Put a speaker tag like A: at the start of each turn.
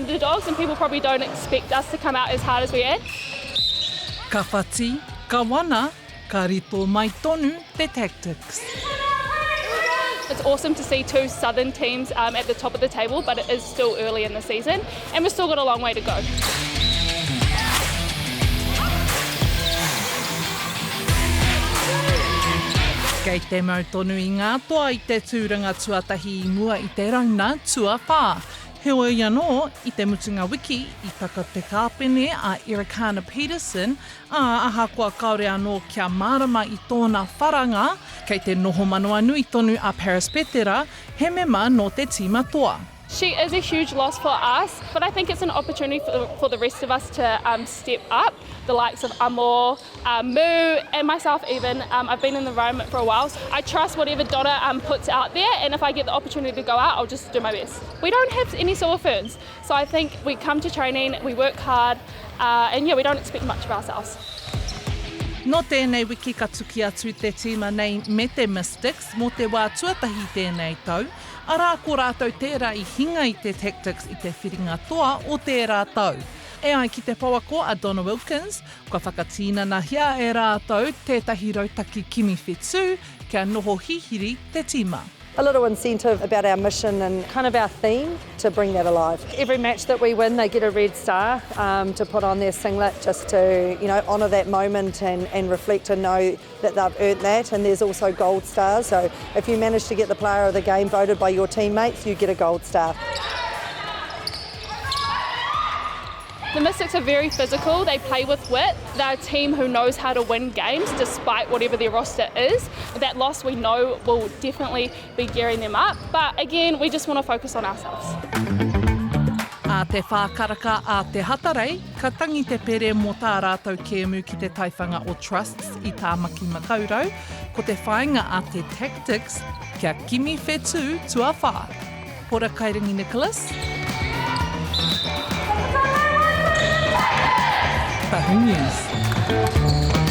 A: underdogs and people probably don't expect us to come out as hard as we had.
B: Ka whati, ka wana, ka rito mai tonu te Tactix.
A: It's awesome to see two southern teams um, at the top of the table, but it is still early in the season and we've still got a long way to go.
B: Kei te mau tonu i ngā toa i te tūranga tuatahi i mua i te rauna tuawhā. Heoi anō, i te mutunga wiki, i taka te kāpene a Erikana Peterson, ā, ahakoa kāore anō kia mārama i tōna wharanga, kei te noho manawanui tonu a Paris Petera, he mema nō te tīma toa.
A: She is a huge loss for us, but I think it's an opportunity for, for the rest of us to um, step up, the likes of Amor, uh, Moo, and myself even. Um, I've been in the environment for a while. So I trust whatever Donna um, puts out there, and if I get the opportunity to go out, I'll just do my best. We don't have any silver ferns, so I think we come to training, we work hard, uh, and yeah, we don't expect much of ourselves.
B: Nō tēnei wiki ka tuki atu te tīma nei me te Mystics mō te wā tuatahi tēnei tau, Arā, ko rātou tērā i hinga i te Tactix i te whiringa toa o tērā tau. E ai ki te pouako a Donna Wilkins, kua whakatīnanahia e rātou tētahi rautaki kimi whetū kia noho hihiri te tīma.
C: A little incentive about our mission and kind of our theme to bring that alive. Every match that we win they get a red star um, to put on their singlet just to you know honour that moment and, and reflect and know that they've earned that and there's also gold stars so if you manage to get the player of the game voted by your teammates you get a gold star.
A: The Mystics are very physical, they play with wit. They're a team who knows how to win games despite whatever their roster is. That loss we know will definitely be gearing them up, but again, we just want to focus on ourselves.
B: Ā te whā karaka a te Hatarei, ka tangi te pere mō tā rātou kēmu ki te taiwhanga o Trusts i Tāmaki Makaurau, ko te whāinga a te Tactix kia kimi whetū tuawhā. Hora Kairangi Nicholas. Tahu News.